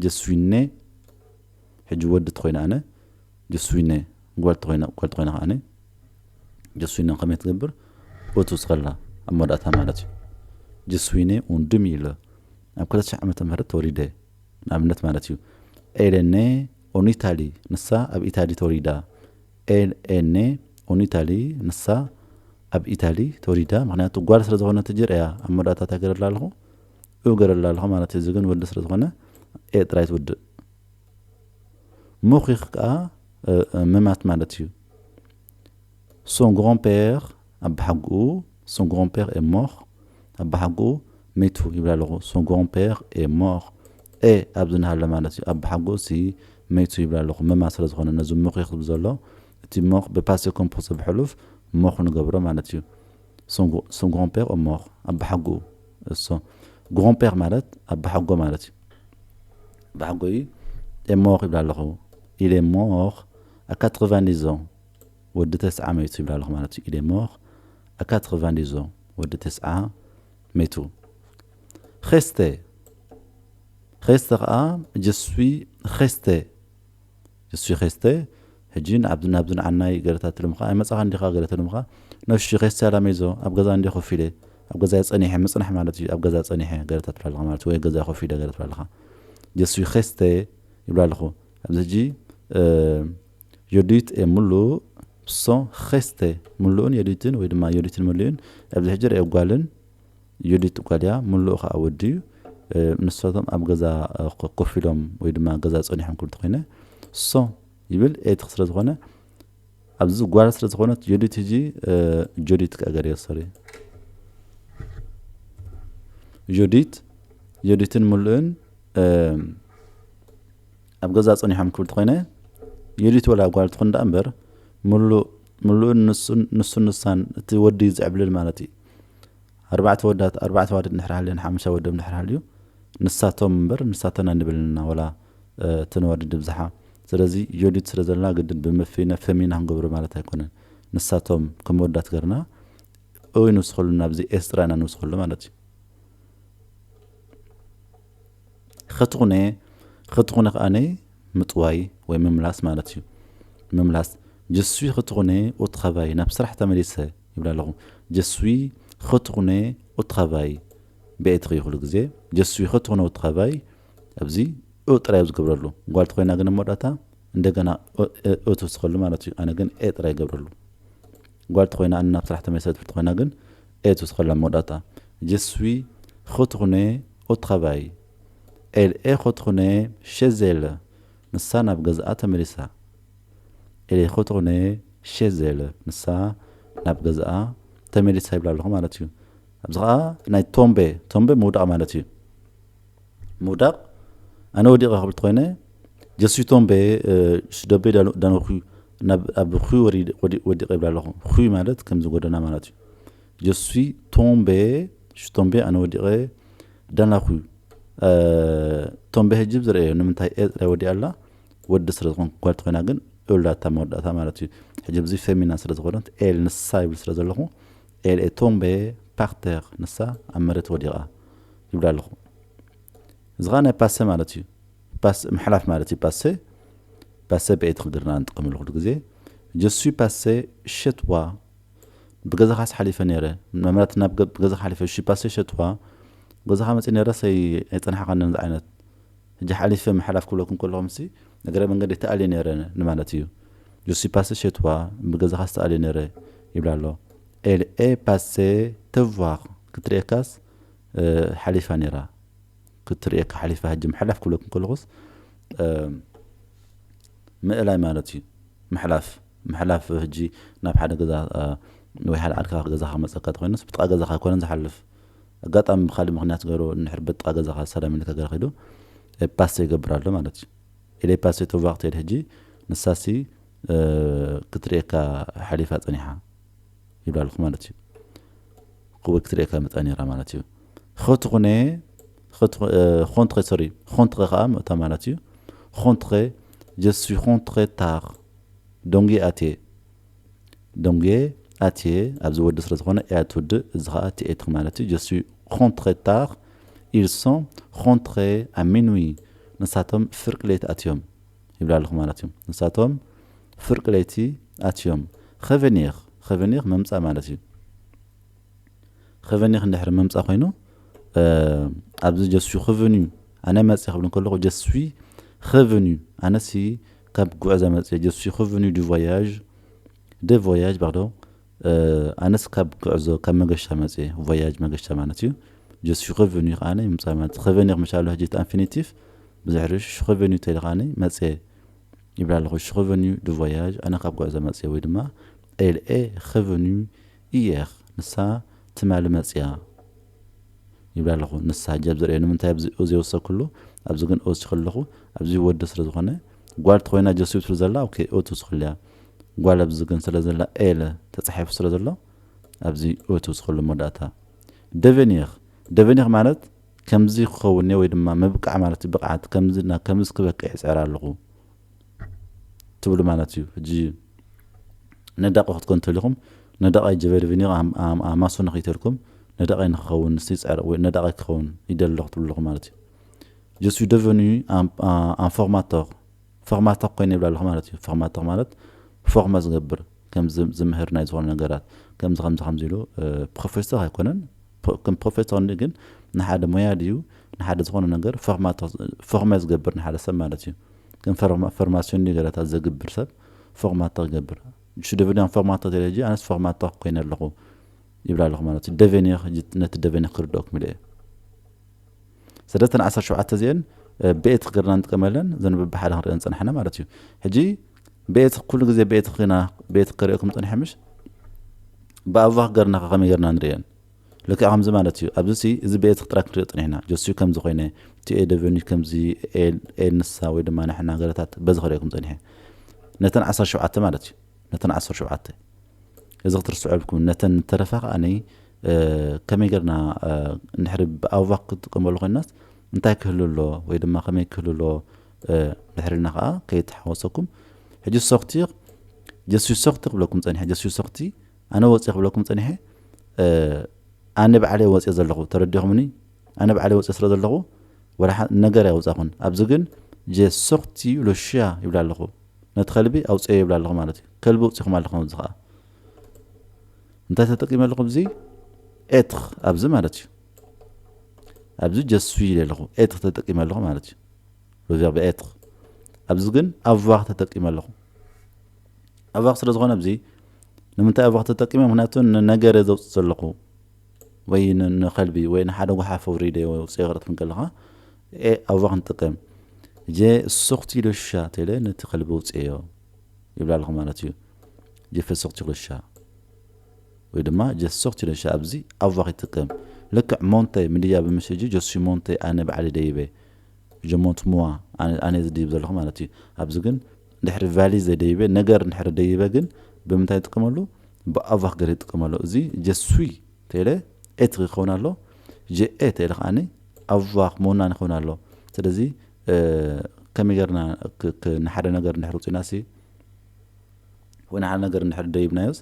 Je suis né። ሕጂ ወዲ ተኾይነ ኣነ je suis né፣ ጓል ተኾይነ ጓል ተኾይነ ከዓነ je suis né ከመይ ትገብር? ኡ ትውስኸላ ኣብ መወዳእታ ማለት እዩ። Je suis né en deux mille፣ ኣብ ክልተ ሽሕ ዓመተ ምህረት ተወሊደ ንኣብነት ማለት እዩ። Elle est née en Italie፣ ንሳ ኣብ ኢታሊ ተወሊዳ። Elle est née en Italie፣ ንሳ ኣብ ኢታሊ ተወሊዳ። ምክንያቱ ጓል ስለ ዝኾነት ጅር እያ ኣብ መወዳእታ እንታይ ገረላ ኣለኹ? ኡ ገረላ ኣለኹ ማለት እዩ። እዚ ግን ወዲ ስለ ዝኾነ ኤ ጥራይ ትውድእ። ምኺኽ ከዓ ምማት ማለት እዩ። Son grand-père ኣባሓጉኡ፣ son grand-père est mort፣ ኣባሓጉኡ መይቱ ይብል ኣለኹ። Son grand-père est mort። ኤ ኣብዚ እናሃለ ማለት እዩ። ኣባሓጉኡ ሲ መይቱ ይብል ኣለኹ። ምማት ስለ ዝኾነ ነዚ ምኺኽ ዝብል ዘሎ እቲ mort ብፓሴ ኮምፖዘ ብሕሉፍ mort ንገብሮ ማለት እዩ። Son grand-père est mort ኣባሓጉኡ። እሶ grand-père ማለት ኣባሓጎ ማለት እዩ። ኣባሓጎ እዩ። Est mort ይብል ኣለኹ። Il est mort à quatre-vingt-dix ans። ወዲ ተስዓ መይቱ ይብል ኣለኹ ማለት እዩ። Il est mort à quatre-vingt-dix ans። ወዲ ተስዓ መይቱ። Resté። Resté ከዓ je suis resté። Je suis resté። ሕጂ ናብዚ ናብዚ ንዓናይ ገለታት ትልምኻ ኣይመጻኻ እንዲኻ ገለ ትልምኻ ነፍሺ ኸስተ ያላ ሜዞ ኣብ ገዛ እንዲ ኮፍ ኢለ ኣብ ገዛ ጸኒሐ ምጽናሕ ማለት እዩ ኣብ ገዛ ጸኒሐ ገለታት ትላለኻ ማለት ወይ ገዛ ኮፍ ኢለ ገለ ትላለኻ ጀስዊ ኸስተ ይብላ ኣለኹ ኣብዚ ሕጂ ዮዲት ኤ ሙሉ ሶ ኸስተ ሙሉእን ዮዲትን ወይ ድማ ዮዲትን ሙሉእን ኣብዚ ሕጂ ርኤ ጓልን ዮዲት ጓል እያ ሙሉእ ከዓ ወዲ እዩ ንሳቶም ኣብ ገዛ ኮፍ ኢሎም ወይ ድማ ገዛ ጸኒሖም ክብል ተኮይነ ሶ ይብል ኤትኽ ስለ ዝኾነ ኣብዚ ጓል ስለ ዝኾነት ዮዲት ሕጂ ጆዲት ክእገር እየ ሶሪ ዮዲት ዮዲትን ሙሉእን ኣብ ገዛ ጸኒሖም ክብል ተኮይነ ዮዲት ወላ ጓል ትኹን ደኣ እምበር ሙሉእ ሙሉእን ንሱን ንሱን ንሳን እቲ ወዲ ዝዕብልል ማለት እዩ ኣርባዕተ ወዳት ኣርባዕተ ዋደት ንሕር ሃልየን ሓሙሽተ ወደም ንሕር ሃልዩ ንሳቶም እምበር ንሳተን ኣይንብልን ኢና ወላ እተን ዋደት ድብዝሓ ስለዚ ዮዲት ስለ ዘላ ግድን ብመፊነ ፈሚና ክንገብሮ ማለት ኣይኮነን ንሳቶም ከም ወዳት ገርና ወይ ንውስኸሉ ናብዚ ኤስ ጥራይ ኢና ንውስኸሉ ማለት እዩ ኸትኹነ ኸትኹነ ከኣነ ምጥዋይ ወይ ምምላስ ማለት እዩ ምምላስ ጀስዊ ኸትኹነ ኦትኻባይ ናብ ስራሕ ተመሊሰ ይብላ ኣለኹ ጀስዊ ኸትኹነ ኦትኻባይ ብኤትኽ ይኹሉ ግዜ ጀስዊ ኸትኹነ ኦትኻባይ ኣብዚ ኦ ጥራይ ዝገብረሉ ጓል ተኮይና ግን መወዳእታ እንደገና ኦ ትወስኸሉ ማለት እዩ ኣነ ግን ኤ ጥራይ ይገብረሉ ጓል ተኮይና ኣነ ናብ ስራሕ ተመሊሰ ትብል ተኮይና ግን ኤ ትወስኸላ መወዳእታ ጀስዊ ኸትኹነ ኦትኻባይ ኤል ኤ ኸትኹነ ሸዘለ ንሳ ናብ ገዝኣ ተመሊሳ ኤል ኤ ኸትኹነ ሸዘለ ንሳ ናብ ገዝኣ ተመሊሳ ይብላ ኣለኹ ማለት እዩ ኣብዚ ከዓ ናይ ቶምቤ ቶምቤ ምውዳቕ ማለት እዩ ምውዳቕ ኣነ ወዲቐ ክብል ተኮይነ ጀስዊ ቶምቤ ሽደቤ ዳኖኩ ኣብ ኹ ወዲቀ ይብላ ኣለኹ ኹ ማለት ከምዚ ጎደና ማለት እዩ ጀስዊ ቶምቤ ሽቶምቤ ኣነ ወዲቀ ዳናኩ ቶምቤ ህጂ ዝረአዮ ንምንታይ ኤ ጥራይ ወዲኣ ኣላ ወዲ ስለ ዝኾን ጓል ተኮይና ግን ኡላታ መወዳእታ ማለት እዩ ሕጂ ብዚ ፌሚና ስለ ዝኾነት ኤል ንሳ ይብል ስለ ዘለኹ ኤል ኤ ቶምቤ ፓርተር ንሳ ኣብ መሬት ወዲቓ ይብላ ኣለኹ እዚ ኸዓ ናይ ፓሰ ማለት እዩ ፓስ ምሕላፍ ማለት እዩ ፓሰ ፓሰ ብኤት ክግርና ንጥቀመሉ ኩሉ ግዜ ጀስዊ ፓሰ ሸትዋ ብገዛኻስ ሓሊፈ ነይረ መምራት ናብ ገ- ብገዛኻ ሓሊፈ ሺ ፓሰ ሸትዋ ገዛኻ መፂ ነይረ ሰይ ኣይፀናሕካንን ዝዓይነት ሕጂ ሓሊፈ ምሕላፍ ክብለኩም ከለኹም ሲ እግረ መንገዲ ተኣልየ ነይረ ንማለት እዩ ጀስዊ ፓሰ ሸትዋ ብገዛኻስ ተኣልየ ነይረ ይብላ ኣሎ ኤል ኤ ፓሰ ተዋር ክትርእየካስ ሓሊፋ ነይራ ክትርእየካ ሓሊፋ ሕጂ ምሕላፍ ክብለኩም ከለኹስ ምእላይ ማለት እዩ ምሕላፍ ምሕላፍ ሕጂ ናብ ሓደ ገዛ ወይ ሓደ ዓድካ ገዛኻ መፀካ ተኮይኑስ ብጥቃ ገዛኻ ኣይኮነን ዝሓልፍ ኣጋጣሚ ብካሊእ ምክንያት ገሩ እንድሕር በጥቃ ገዛኻ ሰላም ኢልካ ገለ ከይዱ ፓስተ ይገብር ኣሎ ማለት እዩ ኢለ ፓስተ ተዋቕ ትሄድ ሕጂ ንሳሲ ክትርእየካ ሓሊፋ ፀኒሓ ይብላ ኣለኹ ማለት እዩ ክቡር ክትርእየካ መፃ ነይራ ማለት እዩ ኸትኹነ ኾንትኸ ሶሪ ኾንትኸ ከዓ ምእታ ማለት እዩ ኾንትኸ ጀስዊ ኾንትኸ ታር ዶንጌ ኣቴ ዶንጌ ኣቴ ኣብዚ ወዲ ስለ ዝኾነ እያ ትውድእ እዚ ከዓ ትኤትክ ማለት እዩ ጀስዊ ኾንትኸ ታር ils sont rentrés à minuit ንሳቶም ፍርቂ ለይቲ ኣትዮም ይብላ ኣለኹ ማለት እዩ ንሳቶም ፍርቂ ለይቲ ኣትዮም revenir revenir ምምፃእ ማለት እዩ revenir እንድሕር ምምፃእ ኮይኑ ኣብዚ je suis revenu ኣነ መፅእ ክብል ከለኹ je suis revenu ኣነሲ ካብ ጉዕዞ መፅእ je suis revenu du voyage de voyage pardon ኣነስ ካብ ጉዕዞ ካብ መገሻ መፅእ voyage መገሻ ማለት እዩ je suis revenu ከዓ ይምፃእ ማለት revenir ምሻሉ ሕጂ infinitif ብዝሕሪ revenu ተይለ ከዓ መፅእ ይብላ ኣለኹ revenu du voyage ኣነ ካብ ጉዕዞ መፅእ ወይ ድማ elle est revenue hier ንሳ ትማሊ መፅያ ይብላ ኣለኹ ንሳ ሕጂ ኣብ ዝርእዮ ንምንታይ ኣብዚ ኦ ዘይወሰኩሉ ኣብዚ ግን ኦ ወሲኹ ኣለኹ ኣብዚ ወዲ ስለ ዝኾነ ጓል ተኮይና je suis ትብል ዘላ ኦኬ ኦ ትውስኹልያ ጓል ኣብዚ ግን ስለ ዘላ elle ተፃሒፉ ስለ ዘሎ ኣብዚ ኦ ትውስኹሉ መወዳእታ devenir devenir ማለት ከምዚ ክኸውን እየ ወይ ድማ ምብቃዕ ማለት እዩ ብቕዓት ከምዚ ናብ ከምዚ ክበቅዕ ይፅዕር ኣለኹ ትብሉ ማለት እዩ ሕጂ ነዳቂ ክትኮን እንተሊኹም ነዳቂ je vais devenir maçon ንክይተልኩም ነዳቂ ንክኸውን ንስ ይፅዕር ወይ ነዳቂ ክኸውን ይደሊ ኣለኹ ትብሉ ኣለኹ ማለት እዩ je suis devenu un formateur ፎርማተር ኮይነ ይብላ ኣለኹ ማለት እዩ። ፎርማተር ማለት ፎርመ ዝገብር፣ ከም ዝ-፣ ዝምህር ናይ ዝኾነ ነገራት፣ ከምዚ፣ ከምዚ፣ ከምዚ ኢሉ፣ እ፣ ፕሮፌሰር ኣይኮነን። ፕሮ-፣ ከም ፕሮፌሰር እንዲ ግን ንሓደ ሞያ ድዩ፣ ንሓደ ዝኾነ ነገር ፎርማተር፣ ፎርመ ዝገብር ንሓደ ሰብ ማለት እዩ። ከም ፈርማ-፣ ፈርማሲዮን ድዩ ገለታት ዘግብር ሰብ ፎርማተር ይገብር። Je suis devenu un formateur de logiciel፣ ኣነስ ፎርማተር ኮይነ ኣለኹ ይብላ ኣለኹ ማለት እዩ። ደቨኒር፣ ሕጂ ነቲ ደቨኒር ክርድኦኩም ኢለ እየ። ስለዚ እተን ዓሰርተ ሸውዓተ እዚአን፣ እ፣ ብኤትኽ ገርና ንጥቀመለን፣ እዘን በብሓደ ክንሪአን ጸናሕና ማለት እዩ። ሕጂ ብኤትኽ ኩሉ ግዜ ብኤትኽ ኢና፣ ብኤትኽ ከሪኦኩም ጸኒሐ ምሽ? ብኣቫኽ ገርና ከ ከመይ ገርና ንሪአን? ልክዕ ከምዚ ማለት እዩ። ኣብዚ ሲ፣ እዚ ብኤትኽ ጥራይ ክንሪኦ ጸኒሕና። ጀስዩ ከምዚ ኮይነ፣ ቲኤ ደቨኒ ከምዚ፣ ኤል፣ ኤል ንሳ ወይ ድማ ንሕና ገለታት በዚ ከሪኦኩም ጸኒሐ። ነተን ዓሰርተ ሸውዓተ ማለት እዩ። ነተን ዓሰርተ ሸውዓተ። እዚ ክትርስዑ የብልኩም። ነተን ተረፋ ከኣ ነይ፣ እ፣ ከመይ ጌርና፣ እ፣ እንድሕሪ ብኣቫኽ ክትጥቀመሉ ኮይናስ እንታይ ክህሉ ኣሎ ወይ ድማ ከመይ ክህሉ ኣሎ፣ እ፣ እንድሕሪ ኢልና ከኣ ከይተሓወሰኩም። ሕጂ ሶኽቲ፣ ጀስዩ ሶኽቲ ክብለኩም ጸኒሐ። ጀስዩ ሶኽቲ፣ ኣነ ወጽየ ክብለኩም ጸኒሐ። እ፣ ኣነ ባዕለይ ወጽየ ዘለኹ። ተረዲኹምኒ? ኣነ ባዕለይ ወጽየ ስለ ዘለኹ፣ ወላ ሓ-፣ ነገር ኣይወጻኹን። ኣብዚ ግን፣ ጀ ሶኽቲ ሎሽያ ይብላ ኣለኹ። ነቲ ከልቢ ኣውጽየ ይብላ ኣለኹ ማለት እዩ። ከልቢ ኣውጺኹም ኣለኹም ኣብዚ ኸኣ። እንታይ ተጠቂመ ኣለኹ ኣብዚ? ኤትኽ ኣብዚ ማለት እዩ። ኣብዚ ጀስዩ ኢለ ኣለኹ። ኤትኽ ተጠቂመ ኣለኹ ማለት እዩ። Le verbe être። ኣብዚ ግን ኣቫኽ ተጠቂመ ኣለኹ። ኣቫኽ ስለ ዝኾነ ኣብዚ ንምንታይ ኣቫኽ ተጠቂመ? ምኽንያቱ ንነገር እየ ዘውጽእ ዘለኹ። ወይ ን-፣ ንኸልቢ ወይ ንሓደ ጓሓፍ ኣውሪደ ወይ ውጽኤ ክረትም ከለኻ፣ ኤ፣ ኣቫኽ ንጥቀም። ጀ ሶኽቲ ሎሽያ ተለ ነቲ ከልቢ ውጽኤዮ ይብላ ኣለኹ ማለት እዩ። ጀ ፈ ሶኽቲ ሎሽያ። ወይ ድማ ጀ ሶኽቲ ሎሽያ ኣብዚ ኣቫኽ ይጥቀም። ልክዕ ሞንተ ምድያ ብምሽ ሕጂ ጀስዩ ሞንተ ኣነ ባዕሊ ደይበ። ጀ ሞንት ሞዋ ኣነ፣ ኣነ ዝድይብ ዘለኹ ማለት እዩ። ኣብዚ ግን ድሕሪ ቫሊዝ ዘይደይበ፣ ነገር እንድሕሪ ደይበ ግን ብምንታይ ይጥቀመሉ? ብኣቫኽ ገር ይጥቀመሉ። እዚ ጀስዩ ተለ ኤትር ይኸውን ኣሎ። ጀ ኤ ተለ ከኣ ኣቫኽ መናን ይኸውን ኣሎ። ስለዚ፣ እ፣ ከመይ ገርና ክ-፣ ክ-፣ ንሓደ ነገር እንድሕሪ ውጽእናሲ፣ ወይ ንሓደ ነገር እንድሕሪ ደይብናዮስ፣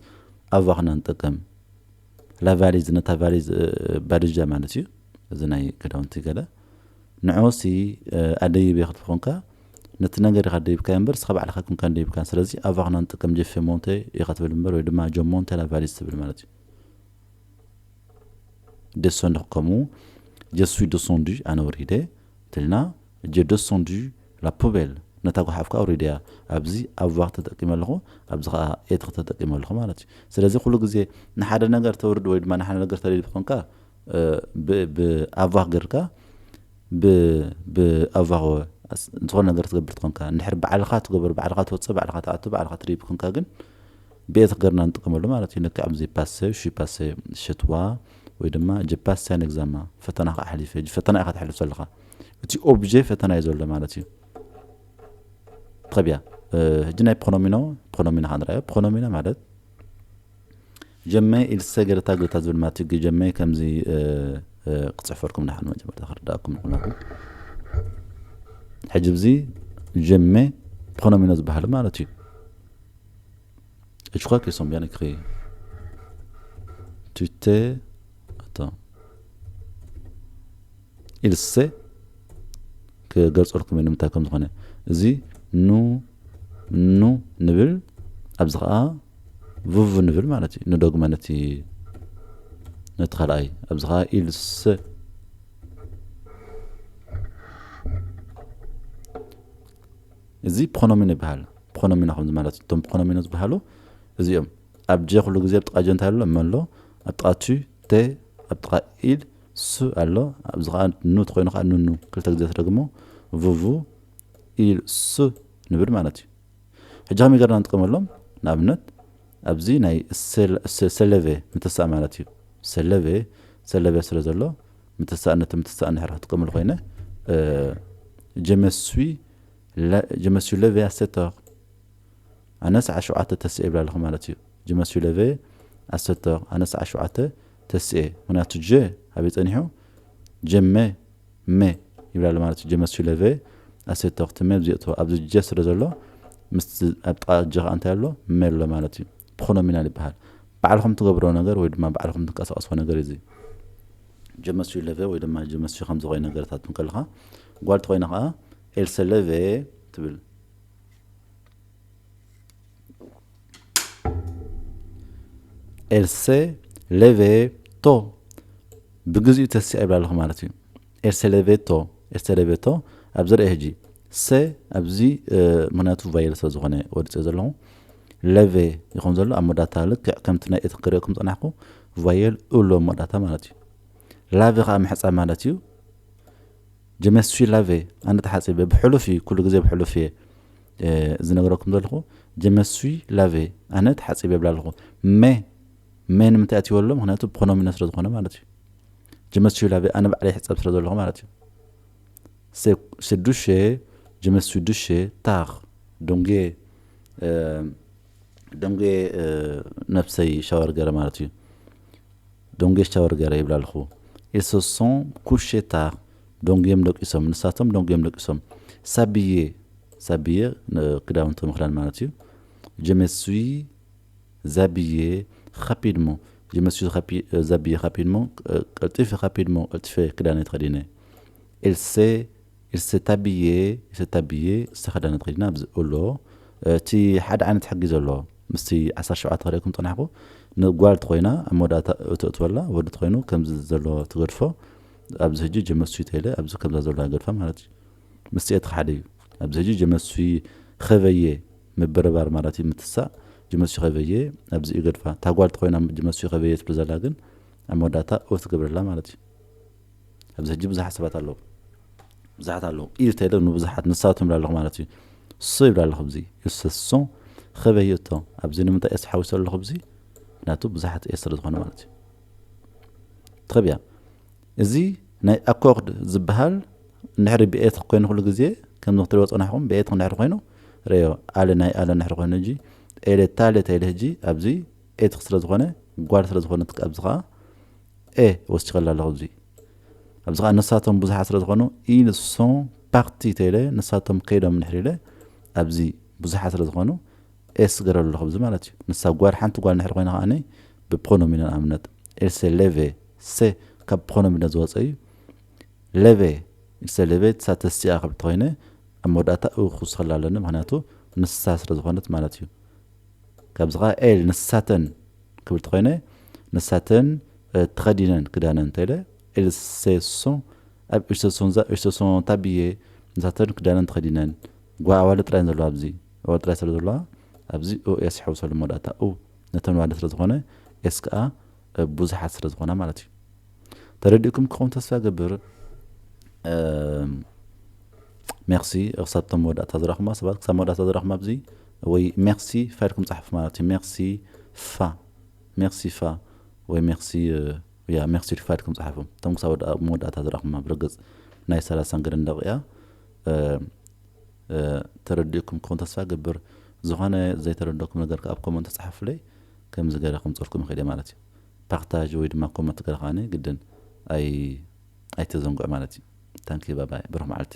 ኣቫኽና ንጥቀም። ላ ቫሊዝ፣ ነታ ቫሊዝ፣ እ፣ ባድጃ ማለት እዩ። እዚ ናይ ክዳውንቲ ገለ። ንዕኡሲ፣ እ፣ ኣደይበ ክትብል ኮንካ፣ ነቲ ነገር ኢኻ ደይብካዮ እምበር፣ ንስኻ ባዕልኻ ኮንካ ደይብካን። ስለዚ፣ ኣቫኽና ንጥቀም፣ ጀ ፌ ሞንቴ ኢኻ ትብል እምበር፣ ወይ ድማ ጀ ሞንቴ ላ ቫሊዝ ትብል ማለት እዩ። ደሶንድ ከምኡ፣ ጀ ስዊ ደሶንዱ፣ ኣነ ወሪደ፣ ትልና፣ ጀ ደሶንዱ ላ ፖቤል፣ ነታ ጓሓፍ ከኣ ኣውሪደያ። ኣብዚ ኣቫኽ ተጠቂመ ኣለኹ፣ ኣብዚ ከኣ ኤትር ተጠቂመ ኣለኹ ማለት እዩ። ስለዚ ኩሉ ግዜ ንሓደ ነገር ተውርድ ወይ ድማ ንሓደ ነገር ተደልዩ ኮንካ፣ እ፣ ብ-፣ ብኣቫኽ ገርካ፣ ብ-፣ ብኣቫኽ ወ-፣ ኣስ-፣ ዝኾነ ነገር ትገብር ትኾንካ። እንድሕር ባዕልኻ ትገብር፣ ባዕልኻ ትወጽእ፣ ባዕልኻ ትኣቱ፣ ባዕልኻ ትድይብ ኮንካ ግን ብኤትር ገርና ንጥቀመሉ ማለት እዩ። ልክዕ ከምዚ ፓሰ፣ ሺ ፓሰ፣ ሸትዋ ወይ ድማ ጀ ፓሰ ኣን ኤግዛማ፣ ፈተና ከኣ ኣሕሊፈ። ሕጂ ፈተና ኢኻ ተሕልፍ ዘለኻ። እቲ ኦብጀ ፈተና እዩ ዘሎ ማለት እዩ። Très bien። እ፣ ሕጂ ናይ ፕሮኖሚኖ፣ ፕሮኖሚና ከኣ ንርኣዮ። ፕሮኖሚና ማለት ጀመ ኢልሰ ገለታ ገለታ ዝብል ማለት እዩ። ጀመ ከምዚ፣ እ፣ እ፣ ክጽሕፈልኩም ደሓን መጀመርታ ክርዳእኩም ንኹላኩም። ሕጂ እዚ ጀመ ፕሮኖሚኖ ዝበሃል ማለት እዩ። Je crois qu'ils sont bien écrits. Tu t'es, attends. Il sait ክገልጸልኩም እዩ ንምንታይ ከም ዝኾነ። እዚ ኑ፣ ኑ ንብል፣ ኣብዚ ኸኣ ቭቭ ንብል ማለት እዩ። ንደግመ ነቲ፣ ነቲ ካልኣይ። ኣብዚ ኸኣ ኢልስ። እዚ ፕሮኖሚን ይበሃል። ፕሮኖሚና ከምዚ ማለት እዩ። እቶም ፕሮኖሚኖ ዝበሃሉ እዚኦም። ኣብ ጀ ኩሉ ግዜ ኣብ ጥቓ ጀ እንታይ ኣሎ? መ ኣሎ። ኣብ ጥቓ ቱ፣ ቴ፣ ኣብ ጥቓ ኢል፣ ሱ ኣሎ። ኣብዚ ኸዓ ኑ ተኾይኑ ኸዓ ኑኑ ክልተ ግዜ ተደግሞ ቭ፣ ቭ፣ ኢል፣ ሱ ንብል ማለት እዩ። ሕጂ ከመይ ገርና ንጥቀመሎም? ንኣብነት ኣብዚ ናይ ሴል-፣ ሴ-፣ ሴሌቬ ምትሳእ ማለት እዩ። ሴሌቬ፣ ሴሌቬ ስለ ዘሎ ምትሳእ፣ ነቲ ምትሳእ እንድሕር ክጥቀመሉ ኮይነ፣ እ፣ je me suis le-፣ je me suis levé à sept heures። ኣነ ሰዓት ሸውዓተ ተስኤ ይብል ኣለኹ ማለት እዩ። Je me suis levé à sept heures። ኣነ ሰዓት ሸውዓተ ተስኤ። ምኽንያቱ ጀ ኣበይ ጸኒሑ? ጀመ፣ መ ይብል ኣሎ ማለት እዩ። Je me suis levé à sept heures። እቲ መ ኣብዚ የእትዎ። ኣብዚ ጀ ስለ ዘሎ፣ ምስ ኣብ ጥቓ ጀ ኸዓ እንታይ ኣሎ? መ ኣሎ ማለት እዩ። ፕሮኖሚናል ይበሃል። ባዕልኹም ትገብሮ ነገር ወይ ድማ ባዕልኹም ትንቀሳቐስዎ ነገር እዩ እዚ። Je me suis levé ወይ ድማ je me suis ከምዚ ኮይኑ ነገርታት እንከለኻ፣ ጓል ተኾይና ኸዓ elle se levait ትብል። Elle s'est levée tôt. ብግዚኡ ተሲኣ ይብላ ኣለኹ ማለት እዩ። Elle s'est levée tôt። Elle s'est levée tôt። ኣብዚ ርአ ሕጂ se ኣብዚ ምክንያቱ voyelle ስለ ዝኾነ ወዲፀ ዘለኹ levée ይኹን ዘሎ ኣብ መወዳእታ ልክዕ ከምቲ ናይ እቲ ክሪኦ ከም ፀናሕኩ voyelle u ኣሎ መወዳእታ ማለት እዩ። Laver ከዓ ምሕፃብ ማለት እዩ። Je me suis lavé ኣነ ተሓፂበ ብሕሉፍ እዩ ኩሉ ግዜ ብሕሉፍ እየ ዝነገረኩም ዘለኹ። Je me suis lavé ኣነ ተሓፂበ ይብላ ኣለኹ። Me me ንምንታይ ኣትይዎ ኣሎ? ምክንያቱ pronom ስለ ዝኾነ ማለት እዩ። Je me suis lavé ኣነ ባዕለይ ሕፀብ ስለ ዘለኹ ማለት እዩ። Se doucher je me suis douché tard ደንጉየ ደንጉየ ነብሰይ ሻወር ገረ ማለት እዩ። ደንጉየ ሻወር ገረ ይብላ ኣለኹ። Ils se sont couchés tard ደንጉዮም ደቂሶም። ንሳቶም ደንጉዮም ደቂሶም። S'habiller s'habiller ክዳውንቲ ምክዳን ማለት እዩ። Je me suis habillé rapidement je me suis habillé rapidement ቀልጢፈ rapidement ቀልጢፈ ክዳነይ ተኸዲነ። Il s'est il s'est habillé il s'est habillé ዝተኸደነ ተኸዲና ኣብዚ ኣሎ። እቲ ሓደ ዓይነት ሕጊ ዘሎ ምስቲ ዓሰርተ ሸውዓተ ክርእየኩም ፀናሕኩ። ንጓል ተኮይና ኣብ መወዳእታ እተእትወላ ወዲ ተኮይኑ ከምዚ ዘሎ ትገድፎ። ኣብዚ ሕጂ je me suis ተይለ ኣብዚ ከምዛ ዘሎ ገድፋ ማለት እዩ። ምስቲ እቲ ሓደ እዩ። ኣብዚ ሕጂ je me suis réveillé ምብርባር ማለት እዩ ምትሳእ። Je me suis réveillé ኣብዚ እዩ ገድፋ። እታ ጓል ተኮይና je me suis réveillé ትብል ዘላ ግን ኣብ መወዳእታ ኡ ትገብረላ ማለት እዩ። ኣብዚ ሕጂ ብዙሓት ሰባት ኣለዉ። ብዙሓት ኣለዉ ኢል ተይለ ንብዙሓት ንሳቶም ይብላ ኣለኹ ማለት እዩ። ሶ ይብላ ኣለኹ ኣብዚ ils se sont réveillés tôt ኣብዚ ንምንታይ ኤስ ሓዊሱ ኣለኹ ኣብዚ ምክንያቱ ብዙሓት ኤስ ስለ ዝኾነ ማለት እዩ። Très bien እዚ ናይ accord ዝበሃል እንድሕሪ ብኤት ኮይኑ ኩሉ ግዜ ከምዚ ክትሪኦ ፀናሕኩም ብኤት እንድሕሪ ኮይኑ ረዮ ኣለ ናይ ኣለ እንድሕሪ ኮይኑ ሕጂ ኤለ ታለ ተይለ ሕጂ ኣብዚ ኤት ስለ ዝኾነ ጓል ስለ ዝኾነት ኣብዚ ከዓ ኤ ወሲኸላ ኣለኹ ኣብዚ ኣብዚ ከዓ ንሳቶም ብዙሓት ስለ ዝኾኑ ils sont partis ተይለ ንሳቶም ከይዶም እንድሕሪ ኢለ ኣብዚ ብዙሓት ስለ ዝኾኑ ኤስ ገረሉ ኣለኹ ኣብዚ ማለት እዩ። ንሳ ጓል ሓንቲ ጓል እንድሕሪ ኮይና ከዓ ብpronom ንኣብነት elle s'est levée se ካብ pronom ዝወፀ እዩ። Lever il s'est levé ንሳ ተሲኣ ክብል ተኮይነ ኣብ መወዳእታ ኡ ክውስኸላ ኣለኒ ምክንያቱ ንሳ ስለ ዝኾነት ማለት እዩ። ካብዚ ከዓ elle ንሳተን ክብል ተኮይነ ንሳተን ተኸዲነን ክዳነን እንተኢለ elles se sont ab- ils se sont ils se sont habillés ንሳተን ክዳነን ተኸዲነን ጓ ኣዋልድ ጥራይ ዘለዋ ኣብዚ ኣዋልድ ጥራይ ስለ ዘለዋ ኣብዚ ኡ ኤስ ይሕውሰሉ መወዳእታ ኡ ነተን ኣዋልድ ስለ ዝኾነ ኤስ ከዓ ብዙሓት ስለ ዝኾና ማለት እዩ። ተረዲእኩም ክኸውን ተስፋ ገብር። Merci ክሳብቶም መወዳእታ ዝረኽማ ሰባት ክሳብ መወዳእታ ዝረኽማ ኣብዚ ወይ merci ፋ ኢልኩም ፃሕፉ ማለት እዩ። Merci ፋ merci ፋ ወይ merci ያ merci ፋ ኢልኩም ፃሕፉ እቶም ክሳብ መወዳእታ ዝረኽማ ብርግፅ ናይ ሰላሳን ገለን ደቂቃ ተረዲእኩም ክኸውን ተስፋ ገብር። ዝኾነ ዘይተረደኩም ነገር ኣብ comment ፃሓፉለይ ከምዚ ገረ ከምፀልኩም ይኽእል ማለት እዩ። Partage ወይ ድማ comment ገረ ከዓኒ ግድን ኣይ ኣይተዘንግዑ ማለት እዩ። Thank you bye bye ብሩኽ መዓልቲ።